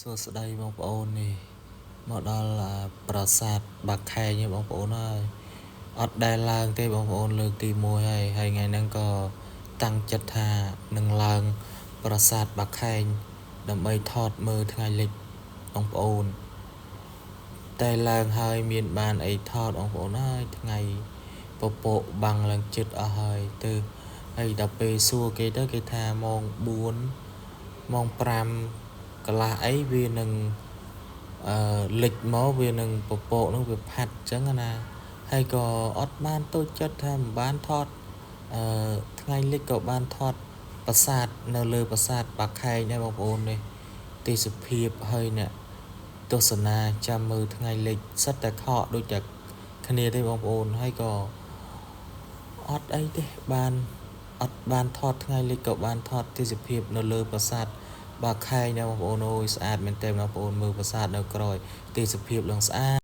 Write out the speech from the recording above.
សួស្តីបងប្អូននេះមកដល់ប្រាសាទបាខែងបងប្អូនហើយអត់ដែលឡើងទេបងប្អូនលើកទី1ហើយហើយថ្ងៃហ្នឹងក៏តាំងចិត្តថានឹងឡើងប្រាសាទបាខែងដើម្បីថតមើលថ្ងៃលិចបងប្អូនតែឡើងហើយមានបានអីថតបងប្អូនហើយថ្ងៃពពកបាំងឡើងចិត្តអស់ហើយទៅហើយដល់ពេលសួរគេទៅគេថាម៉ោង4ម៉ោង5កន្លះអីវានឹងអឺលិចមកវានឹងពពកនឹងវាផាត់អញ្ចឹងណាហើយក៏អត់បានតូចចិត្តថាមិនបានថតអឺថ្ងៃលិចក៏បានថតប្រាសាទនៅលើប្រាសាទបាខែងដែរបងប្អូននេះទេសភាពហើយអ្នកទស្សនាចាំមើលថ្ងៃលិចសិតតែខកដូចតែគ្នាទេបងប្អូនហើយក៏អត់អីទេបានអត់បានថតថ្ងៃលិចក៏បានថតទេសភាពនៅលើប្រាសាទបាខែងដែរបងប្អូនអូយស្អាតមែនទែនបងប្អូនមើលប្រាសាទនៅក្រោយទេសភាពឡើងស្អាត។